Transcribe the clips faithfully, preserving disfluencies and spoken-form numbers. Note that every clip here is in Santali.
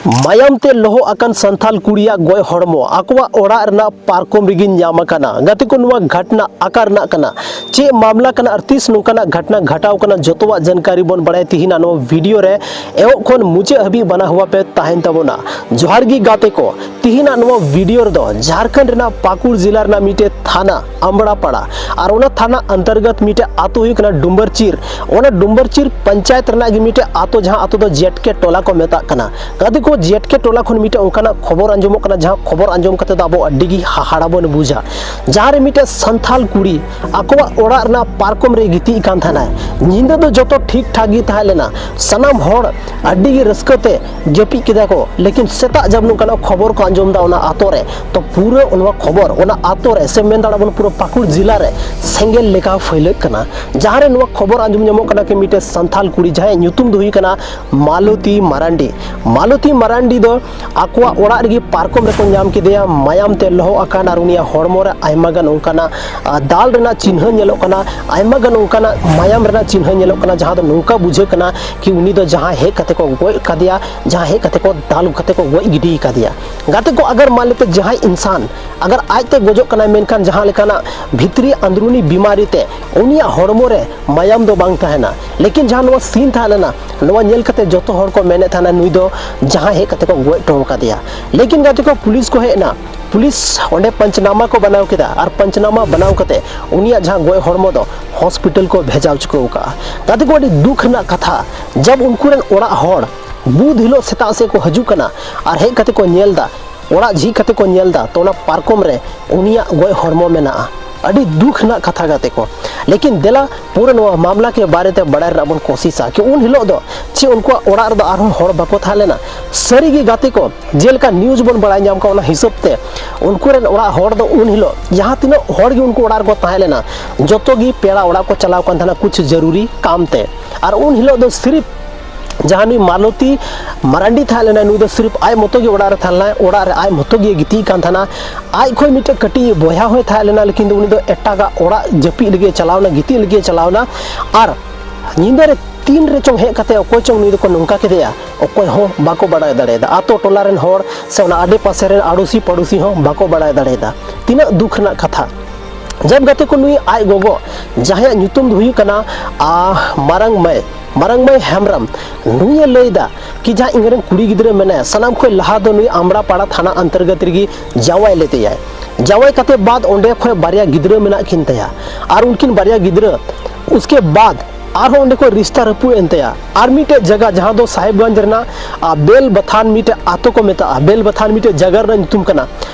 ᱢᱟᱭᱟᱢ ᱛᱮ ᱞᱚᱦᱚᱫ ᱟᱠᱟᱱ ᱥᱟᱱᱛᱟᱞ ᱠᱩᱲᱤᱭᱟᱜ ᱜᱚᱡ ᱦᱚᱲᱢᱚ ᱟᱠᱚᱣᱟᱜ ᱚᱲᱟᱜ ᱨᱮᱱᱟᱜ ᱯᱟᱨᱠᱚᱢ ᱨᱮᱜᱮ ᱧᱟᱢ ᱟᱠᱟᱱᱟ᱾ ᱜᱟᱛᱮ ᱠᱚ, ᱱᱚᱣᱟ ᱜᱷᱚᱴᱱᱟ ᱚᱠᱟ ᱨᱮᱱᱟᱜ ᱠᱟᱱᱟ, ᱪᱮᱫ ᱢᱟᱢᱞᱟ ᱠᱟᱱᱟ ᱟᱨ ᱛᱤᱥ ᱱᱚᱝᱠᱟᱱᱟᱜ ᱜᱷᱚᱴᱱᱟ ᱜᱷᱚᱴᱟᱣ ᱠᱟᱱᱟ, ᱡᱚᱛᱚᱣᱟᱜ ᱡᱟᱱᱠᱟᱨᱤ ᱵᱚᱱ ᱵᱟᱲᱟᱭᱟ ᱛᱤᱦᱤᱧᱟᱜ ᱱᱚᱣᱟ ᱵᱷᱤᱰᱤᱭᱳ ᱨᱮ᱾ ᱮᱦᱚᱵ ᱠᱷᱚᱱ ᱢᱩᱪᱟᱹᱫ ᱦᱟᱹᱵᱤᱡ ᱵᱟᱱᱟ ᱦᱚᱣᱟ ᱯᱮ ᱛᱟᱦᱮᱱ ᱛᱟᱵᱚᱱᱟ᱾ ᱡᱚᱦᱟᱨ ᱜᱮ ᱜᱟᱛᱮ ᱠᱚ, ᱛᱤᱦᱤᱧᱟᱜ ᱱᱚᱣᱟ ᱵᱷᱤᱰᱤᱭᱳ ᱨᱮᱫᱚ ᱡᱷᱟᱨᱠᱷᱚᱸᱰ ᱨᱮᱱᱟᱜ ᱯᱟᱠᱩᱲ ᱡᱮᱞᱟ ᱨᱮᱱᱟᱜ ᱢᱤᱫᱴᱮᱡ ᱛᱷᱟᱱᱟ ᱟᱢᱵᱲᱟᱯᱟᱲᱟ ᱟᱨ ᱚᱱᱟ ᱛᱷᱟᱱᱟ ᱚᱱᱛᱚᱨᱜᱚᱛ ᱢᱤᱫᱴᱮᱡ ᱟᱛᱳ ᱦᱩᱭᱩᱜ ᱠᱟᱱᱟ ᱰᱩᱢᱵᱟᱨᱪᱤᱨ᱾ ᱚᱱᱟ ᱰᱩᱢᱵᱟᱨᱪᱤᱨ ᱯᱚᱧᱪᱟᱭᱮᱛ ᱨᱮᱱᱟᱜ ᱜᱮ ᱢᱤᱫᱴᱮᱡ ᱟᱛᱳ, ᱡᱟᱦᱟᱸ ᱟᱛᱳ ᱫᱚ ᱡᱮᱴᱠᱮ ᱴᱚᱞᱟ ᱠᱚ ᱢᱮᱛᱟᱜ ᱠᱟᱱᱟ᱾ ᱜᱟᱛᱮ ᱠᱚ, ᱡᱮᱴᱠᱮ ᱴᱚᱞᱟ ᱠᱷᱚᱱ ᱢᱤᱫᱴᱮᱡ ᱚᱱᱠᱟᱱᱟᱜ ᱠᱷᱚᱵᱚᱨ ᱟᱸᱡᱚᱢᱚᱜ ᱠᱟᱱᱟ, ᱡᱟᱦᱟᱸ ᱠᱷᱚᱵᱚᱨ ᱟᱸᱡᱚᱢ ᱠᱟᱛᱮ ᱫᱚ ᱟᱵᱚ ᱟᱹᱰᱤ ᱜᱮ ᱦᱟᱦᱟᱲᱟ ᱵᱚᱱ ᱵᱩᱡᱟ, ᱡᱟᱦᱟᱸ ᱨᱮ ᱢᱤᱫᱴᱮᱡ ᱥᱟᱱᱛᱷᱟᱞ ᱠᱩᱲᱤ ᱟᱠᱚᱣᱟᱜ ᱚᱲᱟᱜ ᱨᱮᱱᱟᱜ ᱯᱟᱨᱠᱚᱢ ᱨᱮ ᱜᱤᱛᱤᱡ ᱠᱟᱱ ᱛᱟᱦᱮᱱᱟᱭ᱾ ᱧᱤᱫᱟᱹ ᱫᱚ ᱡᱚᱛᱚ ᱴᱷᱤᱠ ᱴᱷᱟᱠ ᱜᱮ ᱛᱟᱦᱮᱸ ᱞᱮᱱᱟ, ᱥᱟᱱᱟᱢ ᱦᱚᱲ ᱟᱹᱰᱤ ᱜᱮ ᱨᱟᱹᱥᱠᱟᱹ ᱛᱮ ᱡᱟᱹᱯᱤᱫ ᱠᱮᱫᱟ ᱠᱚ, ᱞᱮᱠᱤᱱ ᱥᱮᱛᱟᱜ ᱡᱟᱵ ᱱᱚᱝᱠᱟᱱᱟᱜ ᱠᱷᱚᱵᱚᱨ ᱠᱚ ᱟᱸᱡᱚᱢ ᱮᱫᱟ ᱚᱱᱟ ᱟᱛᱳ ᱨᱮ, ᱛᱚ ᱯᱩᱨᱟᱹ ᱚᱱᱟ ᱠᱷᱚᱵᱚᱨ ᱚᱱᱟ ᱟᱛᱳ ᱨᱮ, ᱥᱮ ᱢᱮᱱ ᱫᱟᱲᱮᱭᱟᱜᱼᱟ ᱵᱚᱱ ᱯᱩᱨᱟᱹ ᱯᱟᱹᱠᱩᱲ ᱡᱮᱞᱟ ᱨᱮ ᱥᱮᱸᱜᱮᱞ ᱞᱮᱠᱟ ᱯᱷᱟᱹᱭᱞᱟᱹᱜ ᱠᱟᱱᱟ᱾ ᱡᱟᱦᱟᱸ ᱨᱮ ᱱᱚᱣᱟ ᱠᱷᱚᱵᱚᱨ ᱟᱸᱡᱚᱢ ᱧᱟᱢᱚᱜ ᱠᱟᱱᱟ ᱠᱤ ᱢᱤᱫᱴᱮᱡ ᱥᱟᱱᱛᱷᱟᱞ ᱠᱩᱲᱤ, ᱡᱟᱦᱟᱸᱭᱟᱜ ᱧᱩᱛᱩᱢ ᱫᱚ ᱦᱩᱭᱩᱜ ᱠᱟᱱᱟ ᱢᱟᱞᱚᱛᱤ ᱢᱟᱨᱟᱱᱰᱤ᱾ ᱢᱟᱞᱚᱛᱤ ᱢᱟᱨᱟᱱᱰᱤ ᱫᱚ ᱟᱠᱚᱣᱟᱜ ᱚᱲᱟᱜ ᱨᱮᱜᱮ ᱯᱟᱨᱠᱚᱢ ᱨᱮᱠᱚ ᱧᱟᱢ ᱠᱮᱫᱮᱭᱟ, ᱢᱟᱭᱟᱢ ᱛᱮ ᱞᱚᱦᱚᱫ ᱟᱠᱟᱱ, ᱟᱨ ᱩᱱᱤᱭᱟᱜ ᱦᱚᱲᱢᱚ ᱨᱮ ᱟᱭᱢᱟ ᱜᱟᱱ ᱚᱱᱠᱟᱱᱟᱜ, ᱟ, ᱫᱟᱞ ᱨᱮᱱᱟᱜ ᱪᱤᱱᱦᱟᱹ ᱧᱮᱞᱚᱜ ᱠᱟᱱᱟ, ᱟᱭᱢᱟ ᱜᱟᱱ ᱚᱱᱠᱟᱱᱟᱜ ᱢᱟᱭᱟᱢ ᱨᱮᱱᱟᱜ ᱪᱤᱱᱦᱟᱹ ᱧᱮᱞᱚᱜ ᱠᱟᱱᱟ, ᱡᱟᱦᱟᱸ ᱫᱚ ᱱᱚᱝᱠᱟ ᱵᱩᱡᱷᱟᱹᱜ ᱠᱟᱱᱟ ᱠᱤ ᱩᱱᱤ ᱫᱚ ᱡᱟᱦᱟᱸᱭ ᱦᱮᱡ ᱠᱟᱛᱮ ᱠᱚ ᱜᱚᱡ ᱠᱟᱫᱮᱭᱟ, ᱡᱟᱦᱟᱸᱭ ᱦᱮᱡ ᱠᱟᱛᱮ ᱠᱚ ᱫᱟᱞ ᱠᱟᱛᱮ ᱠᱚ ᱜᱚᱡ ᱜᱤᱰᱤ ᱠᱟᱫᱮᱭᱟ᱾ ᱜᱟᱛᱮ ᱠᱚ, ᱟᱜᱟᱨ ᱢᱟᱱ ᱞᱮᱛᱮ ᱡᱟᱦᱟᱸᱭ ᱤᱱᱥᱟᱱ ᱟᱜᱟᱨ ᱟᱡ ᱛᱮ ᱜᱚᱡᱚᱜ ᱠᱟᱱᱟᱭ, ᱢᱮᱱᱠᱷᱟᱱ ᱡᱟᱦᱟᱸ ᱞᱮᱠᱟᱱᱟᱜ ᱵᱷᱤᱛᱨᱤ ᱟᱱᱫᱨᱩᱱᱤ ᱵᱤᱢᱟᱨᱤ ᱛᱮ ᱩᱱᱤᱭᱟᱜ ᱦᱚᱲᱢᱚ ᱨᱮ ᱢᱟᱭᱟᱢ ᱫᱚ ᱵᱟᱝ ᱛᱟᱦᱮᱱᱟ, ᱞᱮᱠᱤᱱ ᱡᱟᱦᱟᱸ ᱱᱚᱣᱟ ᱥᱤᱱ ᱛᱟᱦᱮᱸ ᱞᱮᱱᱟ, ᱱᱚᱣᱟ ᱧᱮᱞ ᱠᱟᱛᱮ ᱡᱚᱛᱚ ᱦᱚᱲ ᱠᱚ ᱢᱮᱱᱮᱫ ᱛᱟᱦᱮᱱᱟ ᱱᱩᱭ ᱫᱚ ᱡᱟᱦᱟᱸᱭ ᱦᱮᱡ ᱠᱟᱛᱮ ᱠᱚ ᱜᱚᱡ ᱦᱚᱴᱚ ᱟᱠᱟᱫᱮᱭᱟ᱾ ᱞᱮᱠᱤᱱ ᱜᱟᱛᱮ ᱠᱚ, ᱯᱩᱞᱤᱥ ᱠᱚ ᱦᱮᱡ ᱮᱱᱟ, ᱯᱩᱞᱤᱥ ᱚᱸᱰᱮ ᱯᱟᱧᱪᱱᱟᱢᱟ ᱠᱚ ᱵᱮᱱᱟᱣ ᱠᱮᱫᱟ ᱟᱨ ᱯᱟᱧᱪᱱᱟᱢᱟ ᱵᱮᱱᱟᱣ ᱠᱟᱛᱮ ᱩᱱᱤᱭᱟᱜ ᱡᱟᱦᱟᱸ ᱜᱚᱡ ᱦᱚᱲᱢᱚ ᱫᱚ ᱦᱚᱥᱯᱤᱴᱟᱞ ᱠᱚ ᱵᱷᱮᱡᱟ ᱦᱚᱪᱚ ᱟᱠᱟᱫᱼᱟ᱾ ᱜᱟᱛᱮ ᱠᱚ, ᱟᱹᱰᱤ ᱫᱩᱠ ᱨᱮᱱᱟᱜ ᱠᱟᱛᱷᱟ, ᱡᱟᱵ ᱩᱱᱠᱩ ᱨᱮᱱ ᱚᱲᱟᱜ ᱦᱚᱲ ᱵᱩᱫ ᱦᱤᱞᱳᱜ ᱥᱮᱛᱟᱜ ᱥᱮᱫ ᱠᱚ ᱦᱤᱡᱩᱜ ᱠᱟᱱᱟ ᱟᱨ ᱦᱮᱡ ᱠᱟᱛᱮ ᱠᱚ ᱧᱮᱞ ᱮᱫᱟ, ᱚᱲᱟᱜ ᱡᱷᱤᱡ ᱠᱟᱛᱮ ᱠᱚ ᱧᱮᱞ ᱮᱫᱟ, ᱛᱚ ᱚᱱᱟ ᱯᱟᱨᱠᱚᱢ ᱨᱮ ᱩᱱᱤᱭᱟᱜ ᱜᱚᱡ ᱦᱚᱲᱢᱚ ᱢᱮᱱᱟᱜᱼᱟ᱾ ᱟᱹᱰᱤ ᱫᱩᱠ ᱨᱮᱱᱟᱜ ᱠᱟᱛᱷᱟ ᱜᱟᱛᱮ ᱠᱚ᱾ ᱞᱮᱠᱤᱱ ᱫᱮᱞᱟ ᱯᱩᱨᱟᱹ ᱱᱚᱣᱟ ᱢᱟᱢᱞᱟ ᱠᱮ ᱵᱟᱨᱮ ᱛᱮ ᱵᱟᱲᱟᱭ ᱨᱮᱱᱟᱜ ᱵᱚᱱ ᱠᱳᱥᱤᱥᱟ ᱠᱤ ᱩᱱ ᱦᱤᱞᱳᱜ ᱫᱚ ᱪᱮᱫ ᱩᱱᱠᱩᱣᱟᱜ ᱚᱲᱟᱜ ᱨᱮᱫᱚ ᱟᱨᱦᱚᱸ ᱦᱚᱲ ᱵᱟᱠᱚ ᱛᱟᱦᱮᱸ ᱞᱮᱱᱟ? ᱥᱟᱹᱨᱤ ᱜᱮ ᱜᱟᱛᱮ ᱠᱚ, ᱡᱮᱞᱮᱠᱟ ᱱᱤᱭᱩᱡᱽ ᱵᱚᱱ ᱵᱟᱲᱟᱭ ᱧᱟᱢ ᱠᱟᱜ, ᱚᱱᱟ ᱦᱤᱥᱟᱹᱵ ᱛᱮ ᱩᱱᱠᱩ ᱨᱮᱱ ᱚᱲᱟᱜ ᱦᱚᱲ ᱫᱚ ᱩᱱ ᱦᱤᱞᱳᱜ ᱡᱟᱦᱟᱸ ᱛᱤᱱᱟᱹᱜ ᱦᱚᱲ ᱜᱮ ᱩᱱᱠᱩ ᱚᱲᱟᱜ ᱨᱮᱠᱚ ᱛᱟᱦᱮᱸ ᱞᱮᱱᱟ, ᱡᱚᱛᱚ ᱜᱮ ᱯᱮᱲᱟ ᱚᱲᱟᱜ ᱠᱚ ᱪᱟᱞᱟᱣ ᱠᱟᱱ ᱛᱟᱦᱮᱱᱟ ᱠᱩᱪᱷ ᱡᱟᱹᱨᱩᱨᱤ ᱠᱟᱢ ᱛᱮ᱾ ᱟᱨ ᱩᱱ ᱦᱤᱞᱳᱜ ᱫᱚ ᱥᱤᱨᱤᱯ ᱡᱟᱦᱟᱸ ᱱᱩᱭ ᱢᱟᱞᱚᱛᱤ ᱢᱟᱨᱟᱱᱰᱤ ᱛᱟᱦᱮᱸ ᱞᱮᱱᱟᱭ, ᱱᱩᱭ ᱫᱚ ᱥᱤᱨᱤᱯ ᱟᱡ ᱢᱚᱛᱚ ᱜᱮ ᱚᱲᱟᱜ ᱨᱮ ᱛᱟᱦᱮᱸ ᱞᱮᱱᱟᱭ, ᱚᱲᱟᱜ ᱨᱮ ᱟᱡ ᱢᱚᱛᱚ ᱜᱮ ᱜᱤᱛᱤᱡ ᱠᱟᱱ ᱛᱟᱦᱮᱱᱟ᱾ ᱟᱡ ᱠᱷᱚᱱ ᱢᱤᱫᱴᱮᱱ ᱠᱟᱹᱴᱤᱡ ᱵᱚᱭᱦᱟ ᱦᱚᱸᱭ ᱛᱟᱦᱮᱸ ᱞᱮᱱᱟ, ᱞᱮᱠᱤᱱ ᱫᱚ ᱩᱱᱤ ᱫᱚ ᱮᱴᱟᱜᱟᱜ ᱚᱲᱟᱜ ᱡᱟᱹᱯᱤᱫ ᱞᱟᱹᱜᱤᱫ ᱮ ᱪᱟᱞᱟᱣ ᱮᱱᱟ, ᱜᱤᱛᱤᱡ ᱞᱟᱹᱜᱤᱫ ᱮ ᱪᱟᱞᱟᱣ ᱮᱱᱟ᱾ ᱟᱨ ᱧᱤᱫᱟᱹ ᱨᱮ ᱛᱤᱱ ᱨᱮ ᱪᱚᱝ ᱦᱮᱡ ᱠᱟᱛᱮ ᱚᱠᱚᱭ ᱪᱚᱝ ᱱᱩᱭ ᱫᱚᱠᱚ ᱱᱚᱝᱠᱟ ᱠᱮᱫᱮᱭᱟ, ᱚᱠᱚᱭ ᱦᱚᱸ ᱵᱟᱠᱚ ᱵᱟᱲᱟᱭ ᱫᱟᱲᱮᱭᱟᱫᱟ᱾ ᱟᱛᱳ ᱴᱚᱞᱟ ᱨᱮᱱ ᱦᱚᱲ ᱥᱮ ᱚᱱᱟ ᱟᱰᱮ ᱯᱟᱥᱮ ᱨᱮᱱ ᱟᱹᱲᱩᱥᱤ ᱯᱟᱹᱲᱩᱥᱤ ᱦᱚᱸ ᱵᱟᱠᱚ ᱵᱟᱲᱟᱭ ᱫᱟᱲᱮᱭᱟᱫᱟ᱾ ᱛᱤᱱᱟᱹᱜ ᱫᱩᱠ ᱨᱮᱱᱟᱜ ᱠᱟᱛᱷᱟ᱾ ᱡᱟᱵ ᱜᱟᱛᱮ ᱠᱚ, ᱱᱩᱭ ᱟᱡ ᱜᱚᱜᱚ, ᱡᱟᱦᱟᱸᱭᱟᱜ ᱧᱩᱛᱩᱢ ᱫᱚ ᱦᱩᱭᱩᱜ ᱠᱟᱱᱟ, ᱟ, ᱢᱟᱨᱟᱝ ᱢᱟᱹᱭ, ᱢᱟᱨᱟᱝ ᱢᱟᱹᱭ ᱦᱮᱢᱵᱨᱚᱢ, ᱱᱩᱭᱮ ᱞᱟᱹᱭᱫᱟ ᱠᱤ ᱡᱟᱦᱟᱸ ᱤᱧᱨᱮᱱ ᱠᱩᱲᱤ ᱜᱤᱫᱽᱨᱟᱹ ᱢᱮᱱᱟᱭᱟ, ᱥᱟᱱᱟᱢ ᱠᱷᱚᱱ ᱞᱟᱦᱟ ᱫᱚ ᱱᱩᱭ ᱟᱢᱲᱟ ᱯᱟᱲᱟ ᱛᱷᱟᱱᱟ ᱚᱱᱛᱚᱨᱜᱚᱛ ᱨᱮᱜᱮ ᱡᱟᱶᱟᱭ ᱞᱮᱫᱮᱭᱟᱭ᱾ ᱡᱟᱶᱟᱭ ᱠᱟᱛᱮ ᱵᱟᱫ ᱚᱸᱰᱮ ᱠᱷᱚᱱ ᱵᱟᱨᱭᱟ ᱜᱤᱫᱽᱨᱟᱹ ᱢᱮᱱᱟᱜ ᱠᱤᱱ ᱛᱟᱭᱟ, ᱟᱨ ᱩᱱᱠᱤᱱ ᱵᱟᱨᱭᱟ ᱜᱤᱫᱽᱨᱟᱹ ᱩᱥᱠᱮ ᱵᱟᱫ ᱟᱨᱦᱚᱸ ᱚᱸᱰᱮ ᱠᱷᱚᱱ ᱨᱤᱥᱛᱟ ᱨᱟᱹᱯᱩᱫ ᱮᱱ ᱛᱟᱭᱟ᱾ ᱟᱨ ᱢᱤᱫᱴᱮᱡ ᱡᱟᱭᱜᱟ ᱡᱟᱦᱟᱸ ᱫᱚ ᱥᱟᱦᱮᱵᱽᱜᱚᱸᱡᱽ ᱨᱮᱱᱟᱜ, ᱟ, ᱵᱮᱞ ᱵᱟᱛᱷᱟᱱ ᱢᱤᱫᱴᱮᱡ ᱟᱛᱳ ᱠᱚ ᱢᱮᱛᱟᱜᱼᱟ, ᱵᱮᱞ ᱵᱟᱛᱷᱟᱱ ᱢᱤᱫᱴᱮᱡ ᱡᱟᱭᱜᱟ ᱨᱮᱱᱟᱜ ᱧᱩᱛᱩᱢ ᱠᱟᱱᱟ,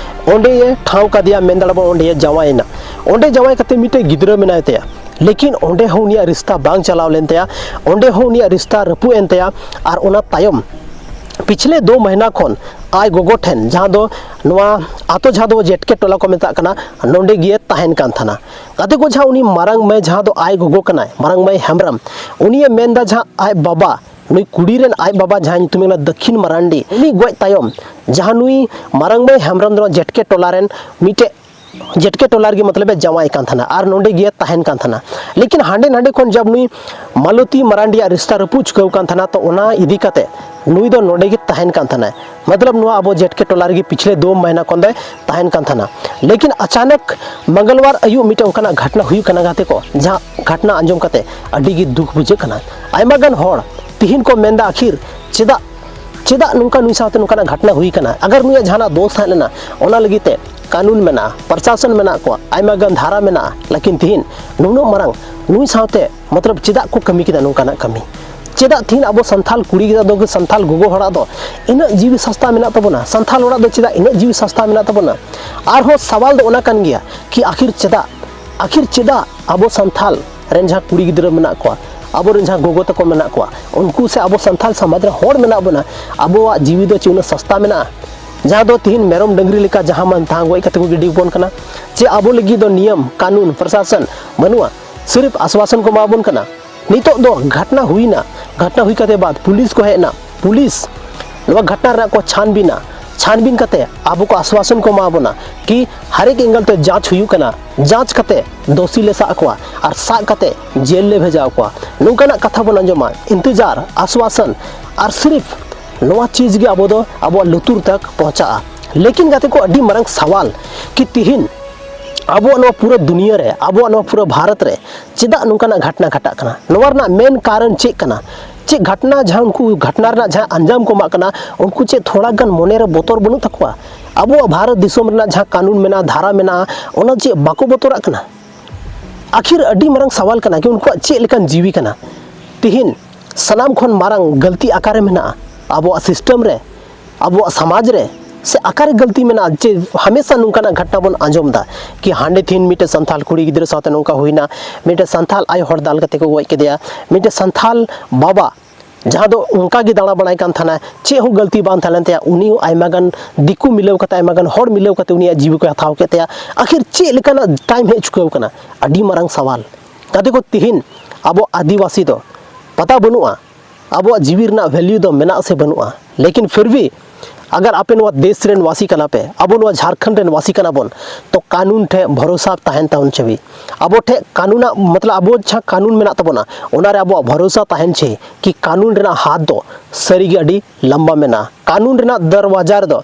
ᱚᱸᱰᱮ ᱮ ᱴᱷᱟᱶ ᱠᱟᱫᱮᱭᱟ, ᱢᱮᱱ ᱫᱟᱲᱮᱭᱟᱜᱼᱟ ᱚᱸᱰᱮ ᱮ ᱡᱟᱶᱟᱭᱮᱱᱟ᱾ ᱚᱸᱰᱮ ᱡᱟᱶᱟᱭ ᱠᱟᱛᱮ ᱢᱤᱫᱴᱮᱡ ᱜᱤᱫᱽᱨᱟᱹ ᱢᱮᱱᱟᱭ ᱛᱟᱭᱟ, ᱞᱮᱠᱤᱱ ᱚᱸᱰᱮ ᱦᱚᱸ ᱩᱱᱤᱭᱟᱜ ᱨᱤᱥᱛᱟ ᱵᱟᱝ ᱪᱟᱞᱟᱣ ᱞᱮᱱ ᱛᱟᱭᱟ, ᱚᱸᱰᱮ ᱦᱚᱸ ᱩᱱᱤᱭᱟᱜ ᱨᱤᱥᱛᱟ ᱨᱟᱹᱯᱩᱫ ᱮᱱ ᱛᱟᱭᱟ᱾ ᱟᱨ ᱚᱱᱟ ᱛᱟᱭᱚᱢ ᱯᱤᱪᱷᱞᱮ ᱫᱳ ᱢᱟᱦᱤᱱᱟ ᱠᱷᱚᱱ ᱟᱡ ᱜᱚᱜᱚ ᱴᱷᱮᱱ, ᱡᱟᱦᱟᱸ ᱫᱚ ᱱᱚᱣᱟ ᱟᱛᱳ ᱡᱟᱦᱟᱸ ᱫᱚ ᱡᱮᱴᱠᱮ ᱴᱚᱞᱟ ᱠᱚ ᱢᱮᱛᱟᱜ ᱠᱟᱱᱟ, ᱱᱚᱸᱰᱮ ᱜᱮ ᱛᱟᱦᱮᱱ ᱠᱟᱱ ᱛᱟᱦᱮᱱᱟ᱾ ᱜᱟᱛᱮ ᱠᱚ, ᱡᱟᱦᱟᱸ ᱩᱱᱤ ᱢᱟᱨᱟᱝ ᱢᱟᱹᱭ ᱡᱟᱦᱟᱸ ᱫᱚ ᱟᱡ ᱜᱚᱜᱚ ᱠᱟᱱᱟᱭ, ᱢᱟᱨᱟᱝ ᱢᱟᱹᱭ ᱦᱮᱢᱵᱨᱚᱢ, ᱩᱱᱤᱭᱮ ᱢᱮᱱᱫᱟ ᱡᱟᱦᱟᱸ ᱟᱡ ᱵᱟᱵᱟ, ᱱᱩᱭ ᱠᱩᱲᱤ ᱨᱮᱱ ᱟᱡ ᱵᱟᱵᱟ ᱡᱟᱦᱟᱸᱭ ᱧᱩᱛᱩᱢ ᱠᱟᱱᱟ ᱫᱟᱹᱠᱷᱤᱱ ᱢᱟᱨᱟᱱᱰᱤ, ᱩᱱᱤ ᱜᱚᱡ ᱛᱟᱭᱚᱢ ᱡᱟᱦᱟᱸ ᱱᱩᱭ ᱢᱟᱨᱟᱝ ᱢᱟᱹᱭ ᱦᱮᱢᱵᱨᱚᱢ ᱫᱚ ᱡᱮᱴᱠᱮ ᱴᱚᱞᱟ ᱨᱮᱱ ᱢᱤᱫᱴᱮᱡ ᱡᱮᱴᱠᱮ ᱴᱚᱞᱟ ᱨᱮᱜᱮ ᱢᱚᱛᱞᱚᱵ ᱮ ᱡᱟᱶᱟᱭ ᱠᱟᱱ ᱛᱟᱦᱮᱱᱟ ᱟᱨ ᱱᱚᱸᱰᱮ ᱜᱮ ᱛᱟᱦᱮᱱ ᱠᱟᱱ ᱛᱟᱦᱮᱱᱟ᱾ ᱞᱮᱠᱤᱱ ᱦᱟᱸᱰᱮ ᱱᱟᱸᱰᱮ ᱠᱷᱚᱱ ᱡᱟᱵ ᱱᱩᱭ ᱢᱟᱞᱚᱛᱤ ᱢᱟᱨᱟᱱᱰᱤᱭᱟᱜ ᱨᱤᱥᱛᱟ ᱨᱟᱹᱯᱩᱫ ᱪᱩᱠᱟᱹᱣ ᱠᱟᱱ ᱛᱟᱦᱮᱱᱟ, ᱛᱚ ᱚᱱᱟ ᱤᱫᱤ ᱠᱟᱛᱮ ᱱᱩᱭ ᱫᱚ ᱱᱚᱸᱰᱮ ᱜᱮ ᱛᱟᱦᱮᱱ ᱠᱟᱱ ᱛᱟᱦᱮᱱᱟᱭ᱾ ᱢᱚᱛᱞᱚᱵ ᱱᱚᱣᱟ ᱟᱵᱚ ᱡᱮᱴᱠᱮ ᱴᱚᱞᱟ ᱨᱮᱜᱮ ᱯᱤᱪᱷᱞᱮ ᱫᱳ ᱢᱟᱦᱤᱱᱟ ᱠᱷᱚᱱ ᱫᱚᱭ ᱛᱟᱦᱮᱱ ᱠᱟᱱ ᱛᱟᱦᱮᱱᱟ᱾ ᱞᱮᱠᱤᱱ ᱟᱪᱟᱱᱚᱠ ᱢᱚᱝᱜᱚᱞᱣᱟᱨ ᱟᱹᱭᱩᱵ ᱢᱤᱫᱴᱮᱱ ᱚᱱᱠᱟᱱᱟᱜ ᱜᱷᱚᱴᱱᱟ ᱦᱩᱭᱩᱜ ᱠᱟᱱᱟ ᱜᱟᱛᱮ ᱠᱚ, ᱡᱟᱦᱟᱸ ᱜᱷᱚᱴᱱᱟ ᱟᱸᱡᱚᱢ ᱠᱟᱛᱮ ᱟᱹᱰᱤ ᱜᱮ ᱫᱩᱠ ᱵᱩᱡᱷᱟᱹᱜ ᱠᱟᱱᱟ᱾ ᱟᱭᱢᱟ ᱜᱟᱱ ᱦᱚᱲ ᱛᱤᱦᱤᱧ ᱠᱚ ᱢᱮᱱᱫᱟ, ᱟᱠᱷᱤᱨ ᱪᱮᱫᱟᱜ ᱪᱮᱫᱟᱜ ᱱᱚᱝᱠᱟ ᱱᱩᱭ ᱥᱟᱶᱛᱮ ᱱᱚᱝᱠᱟᱱᱟᱜ ᱜᱷᱚᱴᱱᱟ ᱦᱩᱭ ᱠᱟᱱᱟ? ᱟᱜᱟᱨ ᱱᱩᱭᱟᱜ ᱡᱟᱦᱟᱱᱟᱜ ᱫᱳᱥ ᱛᱟᱦᱮᱸ ᱞᱮᱱᱟ, ᱚᱱᱟ ᱞᱟᱹᱜᱤᱫ ᱛᱮ ᱠᱟᱹᱱᱩᱱ ᱢᱮᱱᱟᱜᱼᱟ, ᱯᱨᱚᱥᱟᱥᱚᱱ ᱢᱮᱱᱟᱜ ᱠᱚᱣᱟ, ᱟᱭᱢᱟ ᱜᱟᱱ ᱫᱷᱟᱨᱟ ᱢᱮᱱᱟᱜᱼᱟ, ᱞᱮᱠᱤᱱ ᱛᱤᱦᱤᱧ ᱱᱩᱱᱟᱹᱜ ᱢᱟᱨᱟᱝ ᱱᱩᱭ ᱥᱟᱶᱛᱮ ᱢᱚᱛᱞᱚᱵ ᱪᱮᱫᱟᱜ ᱠᱚ ᱠᱟᱹᱢᱤ ᱠᱮᱫᱟ ᱱᱚᱝᱠᱟᱱᱟᱜ ᱠᱟᱹᱢᱤ? ᱪᱮᱫᱟᱜ ᱛᱤᱦᱤᱧ ᱟᱵᱚ ᱥᱟᱱᱛᱟᱞ ᱠᱩᱲᱤ ᱜᱤᱫᱽᱨᱟᱹ ᱫᱚ, ᱥᱟᱱᱛᱟᱞ ᱜᱚᱜᱚ ᱦᱚᱲᱟᱜ ᱫᱚ ᱤᱱᱟᱹᱜ ᱡᱤᱣᱤ ᱥᱟᱥᱛᱟ ᱢᱮᱱᱟᱜ ᱛᱟᱵᱚᱱᱟ? ᱥᱟᱱᱛᱟᱞ ᱦᱚᱲᱟᱜ ᱫᱚ ᱪᱮᱫᱟᱜ ᱤᱱᱟᱹᱜ ᱡᱤᱣᱤ ᱥᱟᱥᱛᱟ ᱢᱮᱱᱟᱜ ᱛᱟᱵᱚᱱᱟ? ᱟᱨᱦᱚᱸ ᱥᱟᱣᱟᱞ ᱫᱚ ᱚᱱᱟ ᱠᱟᱱ ᱜᱮᱭᱟ ᱠᱤ ᱟᱠᱷᱤᱨ ᱪᱮᱫᱟᱜ, ᱟᱠᱷᱤᱨ ᱪᱮᱫᱟᱜ ᱟᱵᱚ ᱥᱟᱱᱛᱟᱞ ᱨᱮᱱ ᱡᱟᱦᱟᱸ ᱠᱩᱲᱤ ᱜᱤᱫᱽᱨᱟᱹ ᱢᱮᱱᱟᱜ ᱠᱚᱣᱟ, ᱟᱵᱚᱨᱮᱱ ᱡᱟᱦᱟᱸ ᱜᱚᱜᱚ ᱛᱟᱠᱚ ᱢᱮᱱᱟᱜ ᱠᱚᱣᱟ, ᱩᱱᱠᱩ ᱥᱮ ᱟᱵᱚ ᱥᱟᱱᱛᱟᱞ ᱥᱚᱢᱟᱡᱽ ᱨᱮ ᱦᱚᱲ ᱢᱮᱱᱟᱜ ᱵᱚᱱᱟ, ᱟᱵᱚᱣᱟᱜ ᱡᱤᱣᱤ ᱫᱚ ᱪᱮᱫ ᱩᱱᱟᱹᱜ ᱥᱟᱥᱛᱟ ᱢᱮᱱᱟᱜᱼᱟ? ᱡᱟᱦᱟᱸ ᱫᱚ ᱛᱤᱦᱤᱧ ᱢᱮᱨᱚᱢ ᱰᱟᱹᱝᱨᱤ ᱞᱮᱠᱟ ᱡᱟᱦᱟᱸ ᱢᱟᱱ ᱛᱟᱦᱟᱸ ᱜᱚᱡ ᱠᱟᱛᱮ ᱠᱚ ᱜᱤᱰᱤ ᱵᱚᱱ ᱠᱟᱱᱟ, ᱪᱮ ᱟᱵᱚ ᱞᱟᱹᱜᱤᱫ ᱫᱚ ᱱᱤᱭᱚᱢ ᱠᱟᱹᱱᱩᱱ ᱯᱨᱚᱥᱟᱥᱚᱱ ᱵᱟᱹᱱᱩᱜᱼᱟ, ᱥᱤᱨᱤᱯ ᱟᱥᱣᱟᱥᱚᱱ ᱠᱚ ᱮᱢᱟ ᱵᱚᱱ ᱠᱟᱱᱟ᱾ ᱱᱤᱛᱚᱜ ᱫᱚ ᱜᱷᱚᱴᱱᱟ ᱦᱩᱭᱱᱟ, ᱜᱷᱚᱴᱱᱟ ᱦᱩᱭ ᱠᱟᱛᱮ ᱵᱟᱫ ᱯᱩᱞᱤᱥ ᱠᱚ ᱦᱮᱡ ᱮᱱᱟ, ᱯᱩᱞᱤᱥ ᱱᱚᱣᱟ ᱜᱷᱚᱴᱱᱟ ᱨᱮᱱᱟᱜ ᱠᱚ ᱪᱷᱟᱱᱵᱤᱱᱟ, ᱪᱷᱟᱱᱵᱤᱱ ᱠᱟᱛᱮ ᱟᱵᱚ ᱠᱚ ᱟᱥᱣᱟᱥᱚᱱ ᱠᱚ ᱮᱢᱟ ᱵᱚᱱᱟ ᱠᱤ ᱦᱟᱨᱮᱠ ᱮᱝᱜᱮᱞ ᱛᱮ ᱡᱟᱸᱪ ᱦᱩᱭᱩᱜ ᱠᱟᱱᱟ, ᱡᱟᱸᱪ ᱠᱟᱛᱮ ᱫᱳᱥᱤ ᱞᱮ ᱥᱟᱵ ᱠᱚᱣᱟ ᱟᱨ ᱥᱟᱵ ᱠᱟᱛᱮ ᱡᱮᱞ ᱞᱮ ᱵᱷᱮᱡᱟ ᱠᱚᱣᱟ᱾ ᱱᱚᱝᱠᱟᱱᱟᱜ ᱠᱟᱛᱷᱟ ᱵᱚᱱ ᱟᱸᱡᱚᱢᱟ, ᱤᱱᱛᱮᱡᱟᱨ, ᱟᱥᱣᱟᱥᱚᱱ, ᱟᱨ ᱥᱤᱨᱤᱯ ᱱᱚᱣᱟ ᱪᱤᱡᱽ ᱜᱮ ᱟᱵᱚ ᱫᱚ ᱟᱵᱚᱣᱟᱜ ᱞᱩᱛᱩᱨ ᱛᱟᱠ ᱯᱚᱦᱪᱟᱜᱼᱟ᱾ ᱞᱮᱠᱤᱱ ᱜᱟᱛᱮ ᱠᱚ, ᱟᱹᱰᱤ ᱢᱟᱨᱟᱝ ᱥᱟᱣᱟᱞ ᱠᱤ ᱛᱤᱦᱤᱧ ᱟᱵᱚᱣᱟᱜ ᱱᱚᱣᱟ ᱯᱩᱨᱟᱹ ᱫᱩᱱᱤᱭᱟᱹ ᱨᱮ, ᱟᱵᱚᱣᱟᱜ ᱱᱚᱣᱟ ᱯᱩᱨᱟᱹ ᱵᱷᱟᱨᱚᱛ ᱨᱮ ᱪᱮᱫᱟᱜ ᱱᱚᱝᱠᱟᱱᱟᱜ ᱜᱷᱟᱴᱱᱟ ᱜᱷᱟᱴᱟᱜ ᱠᱟᱱᱟ? ᱱᱚᱣᱟ ᱨᱮᱱᱟᱜ ᱢᱮᱱ ᱠᱟᱨᱚᱱ ᱪᱮᱫ ᱠᱟᱱᱟ? ᱪᱮᱫ ᱜᱷᱟᱴᱱᱟ, ᱡᱟᱦᱟᱸ ᱩᱱᱠᱩ ᱜᱷᱟᱴᱱᱟ ᱨᱮᱱᱟᱜ ᱡᱟᱦᱟᱸ ᱟᱸᱡᱟᱢ ᱠᱚ ᱮᱢᱟᱜ ᱠᱟᱱᱟ, ᱩᱱᱠᱩ ᱪᱮᱫ ᱛᱷᱚᱲᱟ ᱜᱟᱱ ᱢᱚᱱᱮ ᱨᱮ ᱵᱚᱛᱚᱨ ᱵᱟᱹᱱᱩᱜ ᱛᱟᱠᱚᱣᱟ? ᱟᱵᱚᱣᱟᱜ ᱵᱷᱟᱨᱚᱛ ᱫᱤᱥᱚᱢ ᱨᱮᱱᱟᱜ ᱡᱟᱦᱟᱸ ᱠᱟᱹᱱᱩᱱ ᱢᱮᱱᱟᱜᱼᱟ, ᱫᱷᱟᱨᱟ ᱢᱮᱱᱟᱜᱼᱟ, ᱚᱱᱟ ᱪᱮᱫ ᱵᱟᱠᱚ ᱵᱚᱛᱚᱨᱟᱜ ᱠᱟᱱᱟ? ᱟᱹᱠᱷᱤᱨ ᱟᱹᱰᱤ ᱢᱟᱨᱟᱝ ᱥᱟᱣᱟᱞ ᱠᱟᱱᱟ ᱠᱤ ᱩᱱᱠᱩᱣᱟᱜ ᱪᱮᱫ ᱞᱮᱠᱟᱱ ᱡᱤᱣᱤ ᱠᱟᱱᱟ? ᱛᱤᱦᱤᱧ ᱥᱟᱱᱟᱢ ᱠᱷᱚᱱ ᱢᱟᱨᱟᱝ ᱜᱟᱹᱞᱛᱤ ᱚᱠᱟᱨᱮ ᱢᱮᱱᱟᱜᱼᱟ? ᱟᱵᱚᱣᱟᱜ ᱥᱤᱥᱴᱮᱢ ᱨᱮ, ᱟᱵᱚᱣᱟᱜ ᱥᱚᱢᱟᱡᱽ ᱨᱮ, ᱥᱮ ᱚᱠᱟᱨᱮ ᱜᱟᱹᱞᱛᱤ ᱢᱮᱱᱟᱜᱼᱟ ᱡᱮ ᱦᱟᱢᱮᱥᱟ ᱱᱚᱝᱠᱟᱱᱟᱜ ᱜᱷᱚᱴᱱᱟ ᱵᱚᱱ ᱟᱸᱡᱚᱢ ᱮᱫᱟ ᱠᱤ ᱦᱟᱸᱰᱮ ᱛᱤᱦᱤᱧ ᱢᱤᱫᱴᱮᱱ ᱥᱟᱱᱛᱟᱲ ᱠᱩᱲᱤ ᱜᱤᱫᱽᱨᱟᱹ ᱥᱟᱶᱛᱮ ᱱᱚᱝᱠᱟ ᱦᱩᱭᱱᱟ, ᱢᱤᱫᱴᱮᱱ ᱥᱟᱱᱛᱟᱲ ᱟᱭᱳ ᱦᱚᱲ ᱫᱟᱞ ᱠᱟᱛᱮ ᱠᱚ ᱜᱚᱡ ᱠᱮᱫᱮᱭᱟ, ᱢᱤᱫᱴᱮᱱ ᱥᱟᱱᱛᱟᱲ ᱵᱟᱵᱟ ᱡᱟᱦᱟᱸ ᱫᱚ ᱚᱱᱠᱟ ᱜᱮ ᱫᱟᱬᱟ ᱵᱟᱲᱟᱭ ᱠᱟᱱ ᱛᱟᱦᱮᱱᱟ, ᱪᱮᱫ ᱦᱚᱸ ᱜᱟᱹᱞᱛᱤ ᱵᱟᱝ ᱛᱟᱦᱮᱸ ᱞᱮᱱ ᱛᱟᱭᱟ, ᱩᱱᱤ ᱦᱚᱸ ᱟᱭᱢᱟ ᱜᱟᱱ ᱫᱤᱠᱩ ᱢᱤᱞᱟᱹᱣ ᱠᱟᱛᱮ, ᱟᱭᱢᱟ ᱜᱟᱱ ᱦᱚᱲ ᱢᱤᱞᱟᱹᱣ ᱠᱟᱛᱮ ᱩᱱᱤᱭᱟᱜ ᱡᱤᱣᱤ ᱠᱚᱭ ᱦᱟᱛᱟᱣ ᱠᱮᱫ ᱛᱟᱭᱟ᱾ ᱟᱹᱠᱷᱤᱨ ᱪᱮᱫ ᱞᱮᱠᱟᱱᱟᱜ ᱴᱟᱭᱤᱢ ᱦᱮᱡ ᱪᱩᱠᱟᱹᱣ ᱠᱟᱱᱟ? ᱟᱹᱰᱤ ᱢᱟᱨᱟᱝ ᱥᱟᱣᱟᱞ᱾ ᱜᱟᱛᱮ ᱠᱚ, ᱛᱤᱦᱤᱧ ᱟᱵᱚ ᱟᱹᱫᱤᱵᱟᱹᱥᱤ ᱫᱚ ᱯᱟᱛᱟ ᱵᱟᱹᱱᱩᱜᱼᱟ ᱟᱵᱚᱣᱟᱜ ᱡᱤᱣᱤ ᱨᱮᱱᱟᱜ ᱵᱷᱮᱞᱭᱩ ᱫᱚ ᱢᱮᱱᱟᱜ ᱥᱮ ᱵᱟᱹᱱᱩᱜᱼᱟ, ᱞᱮᱠᱤᱱ ᱯᱷᱤᱨ ᱵᱷᱤ ᱟᱜᱟᱨ ᱟᱯᱮ ᱱᱚᱣᱟ ᱫᱮᱥ ᱨᱮᱱ ᱣᱟᱥᱤ ᱠᱟᱱᱟ ᱯᱮ, ᱟᱵᱚ ᱱᱚᱣᱟ ᱡᱷᱟᱲᱠᱷᱚᱸᱰ ᱨᱮᱱ ᱣᱟᱥᱤ ᱠᱟᱱᱟ ᱵᱚᱱ, ᱛᱚ ᱠᱟᱹᱱᱩᱱ ᱴᱷᱮᱱ ᱵᱷᱚᱨᱚᱥᱟ ᱛᱟᱦᱮᱱ ᱛᱟᱵᱚᱱ ᱪᱟᱹᱦᱤ᱾ ᱟᱵᱚ ᱴᱷᱮᱱ ᱠᱟᱹᱱᱩᱱᱟᱜ ᱢᱚᱛᱞᱚᱵ, ᱟᱵᱚ ᱡᱟᱦᱟᱸ ᱠᱟᱹᱱᱩᱱ ᱢᱮᱱᱟᱜ ᱛᱟᱵᱚᱱᱟ, ᱚᱱᱟ ᱨᱮ ᱟᱵᱚᱣᱟᱜ ᱵᱷᱚᱨᱚᱥᱟ ᱛᱟᱦᱮᱱ ᱪᱟᱹᱦᱤ ᱠᱤ ᱠᱟᱹᱱᱩᱱ ᱨᱮᱱᱟᱜ ᱦᱟᱛ ᱫᱚ ᱥᱟᱹᱨᱤ ᱜᱮ ᱟᱹᱰᱤ ᱞᱟᱢᱵᱟ ᱢᱮᱱᱟᱜᱼᱟ᱾ ᱠᱟᱹᱱᱩᱱ ᱨᱮᱱᱟᱜ ᱫᱟᱨᱣᱟᱡᱟ ᱨᱮᱫᱚ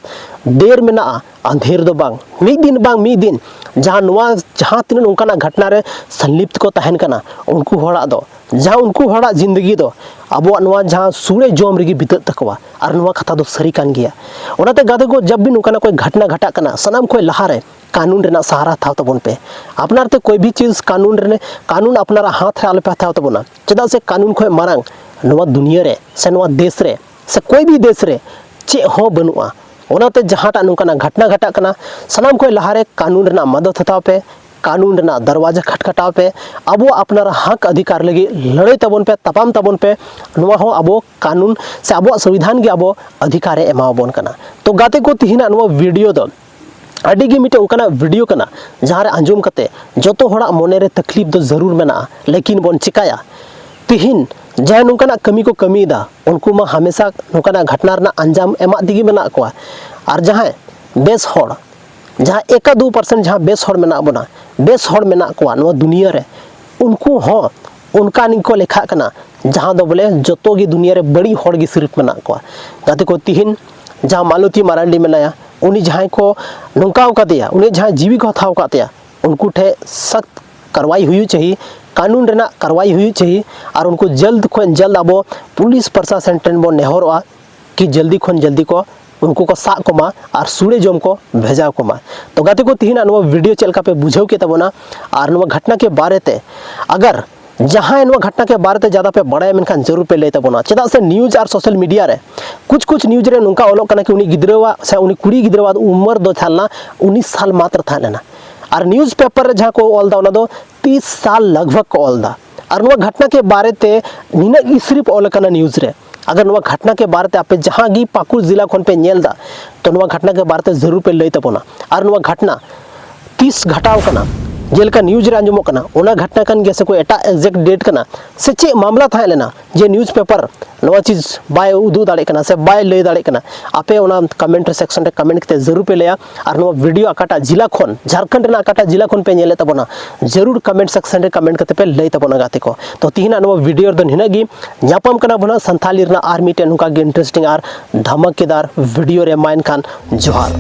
ᱫᱮᱨ ᱢᱮᱱᱟᱜᱼᱟ, ᱟᱸᱫᱷᱮᱨ ᱫᱚ ᱵᱟᱝ᱾ ᱢᱤᱫ ᱫᱤᱱ ᱵᱟᱝ ᱢᱤᱫ ᱫᱤᱱ ᱡᱟᱦᱟᱸ ᱱᱚᱣᱟ, ᱡᱟᱦᱟᱸ ᱛᱤᱱᱟᱹᱜ ᱚᱱᱠᱟᱱᱟᱜ ᱜᱷᱚᱴᱱᱟ ᱨᱮ ᱥᱚᱝᱞᱤᱯᱛ ᱠᱚ ᱛᱟᱦᱮᱱ ᱠᱟᱱᱟ, ᱩᱱᱠᱩ ᱦᱚᱲᱟᱜ ᱫᱚ, ᱡᱟᱦᱟᱸ ᱩᱱᱠᱩ ᱦᱚᱲᱟᱜ ᱡᱤᱱᱫᱮᱜᱤ ᱫᱚ ᱟᱵᱚᱣᱟᱜ ᱱᱚᱣᱟ ᱡᱟᱦᱟᱸ ᱥᱩᱲᱮ ᱡᱚᱢ ᱨᱮᱜᱮ ᱵᱤᱛᱟᱹᱜ ᱛᱟᱠᱚᱣᱟ᱾ ᱟᱨ ᱱᱚᱣᱟ ᱠᱟᱛᱷᱟ ᱫᱚ ᱥᱟᱹᱨᱤ ᱠᱟᱱ ᱜᱮᱭᱟ᱾ ᱚᱱᱟᱛᱮ ᱜᱟᱛᱮ ᱠᱚ, ᱡᱟᱵ ᱵᱤᱱ ᱱᱚᱝᱠᱟᱱᱟᱜ ᱠᱚᱭ ᱜᱷᱚᱴᱱᱟ ᱜᱷᱚᱴᱟᱜ ᱠᱟᱱᱟ, ᱥᱟᱱᱟᱢ ᱠᱷᱚᱱ ᱞᱟᱦᱟᱨᱮ ᱠᱟᱹᱱᱩᱱ ᱨᱮᱱᱟᱜ ᱥᱟᱦᱟᱨᱟ ᱦᱟᱛᱟᱣ ᱛᱟᱵᱚᱱ ᱯᱮ᱾ ᱟᱯᱱᱟᱨ ᱛᱮ ᱠᱚᱭ ᱵᱷᱤ ᱪᱤᱡᱽ ᱠᱟᱹᱱᱩᱱ ᱨᱮ, ᱠᱟᱹᱱᱩᱱ ᱟᱯᱱᱟᱨᱟᱜ ᱦᱟᱛ ᱨᱮ ᱟᱞᱚᱯᱮ ᱦᱟᱛᱟᱣ ᱛᱟᱵᱚᱱᱟ, ᱪᱮᱫᱟᱜ ᱥᱮ ᱠᱟᱹᱱᱩᱱ ᱠᱷᱚᱱ ᱢᱟᱨᱟᱝ ᱱᱚᱣᱟ ᱫᱩᱱᱤᱭᱟᱹ ᱨᱮ ᱥᱮ ᱱᱚᱣᱟ ᱫᱮᱥ ᱨᱮ ᱥᱮ ᱠᱚᱭ ᱵᱷᱤ ᱫᱮᱥ ᱨᱮ ᱪᱮᱫ ᱦᱚᱸ ᱵᱟᱹᱱᱩᱜᱼᱟ᱾ ᱚᱱᱟᱛᱮ ᱡᱟᱦᱟᱸᱴᱟᱜ ᱱᱚᱝᱠᱟᱱᱟᱜ ᱜᱷᱚᱴᱱᱟ ᱜᱷᱚᱴᱟᱜ ᱠᱟᱱᱟ, ᱥᱟᱱᱟᱢ ᱠᱷᱚᱱ ᱞᱟᱦᱟᱨᱮ ᱠᱟᱹᱱᱩᱱ ᱨᱮᱱᱟᱜ ᱢᱚᱫᱚᱫ ᱦᱟᱛᱟᱣ ᱯᱮ, ᱠᱟᱹᱱᱩᱱ ᱨᱮᱱᱟᱜ ᱫᱚᱨᱣᱟᱡᱟ ᱠᱷᱟᱴᱠᱷᱟᱴᱟᱣ ᱯᱮ, ᱟᱵᱚᱣᱟᱜ ᱟᱯᱱᱟᱨᱟᱜ ᱦᱚᱠ ᱚᱫᱷᱤᱠᱟᱨ ᱞᱟᱹᱜᱤᱫ ᱞᱟᱹᱲᱦᱟᱹᱭ ᱛᱟᱵᱚᱱ ᱯᱮ, ᱛᱟᱯᱟᱢ ᱛᱟᱵᱚᱱ ᱯᱮ᱾ ᱱᱚᱣᱟ ᱦᱚᱸ ᱟᱵᱚ ᱠᱟᱹᱱᱩᱱ ᱥᱮ ᱟᱵᱚᱣᱟᱜ ᱥᱚᱝᱵᱤᱫᱷᱟᱱ ᱜᱮ ᱟᱵᱚ ᱚᱫᱷᱤᱠᱟᱨᱮ ᱮᱢᱟᱣᱟᱵᱚᱱ ᱠᱟᱱᱟ᱾ ᱛᱚ ᱜᱟᱛᱮ ᱠᱚ, ᱛᱤᱦᱤᱧᱟᱜ ᱱᱚᱣᱟ ᱵᱷᱤᱰᱤᱭᱳ ᱫᱚ ᱟᱹᱰᱤ ᱜᱮ ᱢᱤᱫᱴᱮᱱ ᱚᱱᱠᱟᱱᱟᱜ ᱵᱷᱤᱰᱤᱭᱳ ᱠᱟᱱᱟ, ᱡᱟᱦᱟᱸ ᱨᱮ ᱟᱸᱡᱚᱢ ᱠᱟᱛᱮ ᱡᱚᱛᱚ ᱦᱚᱲᱟᱜ ᱢᱚᱱᱮ ᱨᱮ ᱛᱟᱠᱞᱤᱯ ᱫᱚ ᱡᱟᱹᱨᱩᱲ ᱢᱮᱱᱟᱜᱼᱟ, ᱞᱮᱠᱤᱱ ᱵᱚᱱ ᱪᱤᱠᱟᱭᱟ? ᱛᱤᱦᱤᱧ ᱡᱟᱦᱟᱸᱭ ᱱᱚᱝᱠᱟᱱᱟᱜ ᱠᱟᱹᱢᱤ ᱠᱚ ᱠᱟᱹᱢᱤᱭᱮᱫᱟ, ᱩᱱᱠᱩ ᱢᱟ ᱦᱟᱢᱮᱥᱟ ᱱᱚᱝᱠᱟᱱᱟᱜ ᱜᱷᱚᱴᱚᱱᱟ ᱨᱮᱱᱟᱜ ᱟᱧᱡᱟᱢ ᱮᱢᱟᱜ ᱛᱮᱜᱮ ᱢᱮᱱᱟᱜ ᱠᱚᱣᱟ᱾ ᱟᱨ ᱡᱟᱦᱟᱸᱭ ᱵᱮᱥ ᱦᱚᱲ, ᱡᱟᱦᱟᱸ ᱮᱠᱟ ᱫᱩ ᱯᱟᱨᱥᱮᱱᱴ ᱡᱟᱦᱟᱸ ᱵᱮᱥ ᱦᱚᱲ ᱢᱮᱱᱟᱜ ᱵᱚᱱᱟ, ᱵᱮᱥ ᱦᱚᱲ ᱢᱮᱱᱟᱜ ᱠᱚᱣᱟ ᱱᱚᱣᱟ ᱫᱩᱱᱤᱭᱟᱹ ᱨᱮ, ᱩᱱᱠᱩ ᱦᱚᱸ ᱚᱱᱠᱟᱱ ᱜᱮᱠᱚ ᱞᱮᱠᱷᱟᱜ ᱠᱟᱱᱟ, ᱡᱟᱦᱟᱸ ᱫᱚ ᱵᱚᱞᱮ ᱡᱚᱛᱚ ᱜᱮ ᱫᱩᱱᱤᱭᱟᱹ ᱨᱮ ᱵᱟᱹᱲᱤᱡ ᱦᱚᱲ ᱜᱮ ᱥᱤᱨᱤᱯ ᱢᱮᱱᱟᱜ ᱠᱚᱣᱟ᱾ ᱜᱟᱛᱮ ᱠᱚ, ᱛᱤᱦᱤᱧ ᱡᱟᱦᱟᱸ ᱢᱟᱞᱚᱛᱤ ᱢᱟᱨᱟᱱᱰᱤ ᱢᱮᱱᱟᱭᱟ, ᱩᱱᱤ ᱡᱟᱦᱟᱸᱭ ᱠᱚ ᱱᱚᱝᱠᱟ ᱟᱠᱟᱫᱮᱭᱟ, ᱩᱱᱤ ᱡᱟᱦᱟᱸᱭ ᱡᱤᱣᱤ ᱠᱚ ᱦᱟᱛᱟᱣ ᱟᱠᱟᱫ ᱛᱟᱭᱟ, ᱩᱱᱠᱩ ᱴᱷᱮᱱ ᱥᱚᱠᱛ ᱠᱟᱨᱣᱟᱭ ᱦᱩᱭᱩᱜ ᱪᱟᱹᱦᱤ, ᱠᱟᱹᱱᱩᱱ ᱨᱮᱱᱟᱜ ᱠᱟᱨᱣᱟᱭ ᱦᱩᱭᱩᱜ ᱪᱟᱹᱦᱤ, ᱟᱨ ᱩᱱᱠᱩ ᱡᱚᱞᱫ ᱠᱷᱚᱱ ᱡᱚᱞᱫ ᱟᱵᱚ ᱯᱩᱞᱤᱥ ᱯᱨᱚᱥᱟᱥᱚᱱ ᱴᱷᱮᱱ ᱵᱚᱱ ᱱᱮᱦᱚᱨᱚᱜᱼᱟ ᱠᱤ ᱡᱚᱞᱫᱤ ᱠᱷᱚᱱ ᱡᱚᱞᱫᱤ ᱠᱚ ᱩᱱᱠᱩ ᱠᱚ ᱥᱟᱵ ᱠᱚᱢᱟ ᱟᱨ ᱥᱩᱲᱮ ᱡᱚᱢ ᱠᱚ ᱵᱷᱮᱡᱟ ᱠᱚᱢᱟ᱾ ᱛᱚ ᱜᱟᱛᱮ ᱠᱚ, ᱛᱤᱦᱤᱧᱟᱜ ᱱᱚᱣᱟ ᱵᱷᱤᱰᱤᱭᱳ ᱪᱮᱫ ᱞᱮᱠᱟ ᱯᱮ ᱵᱩᱡᱷᱟᱹᱣ ᱠᱮᱫ ᱛᱟᱵᱚᱱᱟ? ᱟᱨ ᱱᱚᱣᱟ ᱜᱷᱚᱴᱱᱟ ᱠᱮ ᱵᱟᱨᱮ ᱛᱮ ᱟᱜᱟᱨ ᱡᱟᱦᱟᱸᱭ ᱱᱚᱣᱟ ᱜᱷᱚᱴᱱᱟ ᱠᱮ ᱵᱟᱨᱮ ᱛᱮ ᱡᱟᱫᱟ ᱯᱮ ᱵᱟᱲᱟᱭᱟ, ᱢᱮᱱᱠᱷᱟᱱ ᱡᱟᱹᱨᱩᱲ ᱯᱮ ᱞᱟᱹᱭ ᱛᱟᱵᱚᱱᱟ᱾ ᱪᱮᱫᱟᱜ ᱥᱮ ᱱᱤᱭᱩᱡᱽ ᱟᱨ ᱥᱳᱥᱟᱞ ᱢᱤᱰᱤᱭᱟ ᱨᱮ ᱠᱩᱪ ᱠᱩᱪ ᱱᱤᱭᱩᱡᱽ ᱨᱮ ᱱᱚᱝᱠᱟ ᱚᱞᱚᱜ ᱠᱟᱱᱟ ᱠᱤ ᱩᱱᱤ ᱜᱤᱫᱽᱨᱟᱹᱣᱟᱜ ᱥᱮ ᱩᱱᱤ ᱠᱩᱲᱤ ᱜᱤᱫᱽᱨᱟᱹᱣᱟᱜ ᱩᱢᱮᱨ ᱫᱚ ᱛᱟᱦᱮᱸ ᱞᱮᱱᱟ ᱩᱱᱤᱥ ᱥᱟᱞ ᱢᱟᱛᱨ ᱛᱟᱦᱮᱸ ᱞᱮᱱᱟ᱾ ᱟᱨ ᱱᱤᱭᱩᱡᱽ ᱯᱮᱯᱟᱨ ᱨᱮ ᱡᱟᱦᱟᱸ ᱠᱚ ᱚᱞ ᱮᱫᱟ, ᱚᱱᱟ ᱫᱚ ᱛᱤᱥ ᱥᱟᱞ ᱞᱟᱜᱽᱵᱷᱟᱜᱽ ᱠᱚ ᱚᱞ ᱮᱫᱟ᱾ ᱟᱨ ᱱᱚᱣᱟ ᱜᱷᱚᱴᱱᱟ ᱠᱮ ᱵᱟᱨᱮ ᱛᱮ ᱱᱤᱱᱟᱹᱜ ᱜᱮ ᱥᱤᱨᱤᱯ ᱚᱞ ᱟᱠᱟᱱᱟ ᱱᱤᱭᱩᱡᱽ ᱨᱮ᱾ ᱟᱜᱟᱨ ᱱᱚᱣᱟ ᱜᱷᱚᱴᱱᱟ ᱠᱮ ᱵᱟᱨᱮ ᱛᱮ ᱟᱯᱮ ᱡᱟᱦᱟᱸ ᱜᱮ ᱯᱟᱹᱠᱩᱲ ᱡᱮᱞᱟ ᱠᱷᱚᱱ ᱯᱮ ᱧᱮᱞ ᱮᱫᱟ, ᱛᱚ ᱱᱚᱣᱟ ᱜᱷᱚᱴᱱᱟ ᱠᱮ ᱵᱟᱨᱮ ᱛᱮ ᱡᱟᱹᱨᱩᱲ ᱯᱮ ᱞᱟᱹᱭ ᱛᱟᱵᱚᱱᱟ᱾ ᱟᱨ ᱱᱚᱣᱟ ᱜᱷᱚᱴᱱᱟ ᱛᱤᱥ ᱜᱷᱚᱴᱟᱣ ᱠᱟᱱᱟ, ᱡᱮᱞᱮᱠᱟ ᱱᱤᱭᱩᱡᱽ ᱨᱮ ᱟᱸᱡᱚᱢᱚᱜ ᱠᱟᱱᱟ, ᱚᱱᱟ ᱜᱷᱚᱴᱱᱟ ᱠᱟᱱ ᱜᱮᱭᱟ ᱥᱮ ᱠᱚᱭ ᱮᱴᱟᱜ ᱮᱠᱡᱮᱠᱴ ᱰᱮᱴ ᱠᱟᱱᱟ, ᱥᱮ ᱪᱮᱫ ᱢᱟᱢᱞᱟ ᱛᱟᱦᱮᱸ ᱞᱮᱱᱟ ᱡᱮ ᱱᱤᱭᱩᱡᱽ ᱯᱮᱯᱟᱨ ᱱᱚᱣᱟ ᱪᱤᱡᱽ ᱵᱟᱭ ᱩᱫᱩᱜ ᱫᱟᱲᱮᱭᱟᱜ ᱠᱟᱱᱟ ᱥᱮ ᱵᱟᱭ ᱞᱟᱹᱭ ᱫᱟᱲᱮᱭᱟᱜ ᱠᱟᱱᱟ? ᱟᱯᱮ ᱚᱱᱟ ᱠᱚᱢᱮᱱᱴ ᱥᱮᱠᱥᱚᱱ ᱨᱮ ᱠᱚᱢᱮᱱᱴ ᱠᱟᱛᱮ ᱡᱟᱹᱨᱩᱲ ᱯᱮ ᱞᱟᱹᱭᱟ᱾ ᱟᱨ ᱱᱚᱣᱟ ᱵᱷᱤᱰᱤᱭᱳ ᱚᱠᱟᱴᱟᱜ ᱡᱮᱞᱟ ᱠᱷᱚᱱ, ᱡᱷᱟᱲᱠᱷᱚᱸᱰ ᱨᱮᱱᱟᱜ ᱚᱠᱟᱴᱟᱜ ᱡᱮᱞᱟ ᱠᱷᱚᱱ ᱯᱮ ᱧᱮᱞᱮᱫ ᱛᱟᱵᱚᱱᱟ, ᱡᱟᱹᱨᱩᱲ ᱠᱚᱢᱮᱱᱴ ᱥᱮᱠᱥᱚᱱ ᱨᱮ ᱠᱚᱢᱮᱱᱴ ᱠᱟᱛᱮ ᱯᱮ ᱞᱟᱹᱭ ᱛᱟᱵᱚᱱᱟ ᱜᱟᱛᱮ ᱠᱚ᱾ ᱛᱚ ᱛᱤᱦᱤᱧᱟᱜ ᱱᱚᱣᱟ ᱵᱷᱤᱰᱤᱭᱳ ᱨᱮᱫᱚ ᱱᱤᱱᱟᱹᱜ ᱜᱮ᱾ ᱧᱟᱯᱟᱢ ᱠᱟᱱᱟ ᱵᱚᱱ ᱦᱟᱸᱜ ᱥᱟᱱᱛᱷᱟᱞᱤ ᱨᱮᱱᱟᱜ ᱟᱨ ᱢᱤᱫᱴᱮᱱ ᱱᱚᱝᱠᱟ ᱜᱮ ᱤᱱᱴᱟᱨᱮᱥᱴᱤᱝ ᱟᱨ ᱫᱷᱟᱢᱟᱠᱮᱫᱟᱨ ᱵᱷᱤᱰᱤᱭᱳ ᱨᱮ᱾ ᱢᱟ ᱮᱱᱠᱷᱟᱱ ᱡᱚᱦᱟᱨ᱾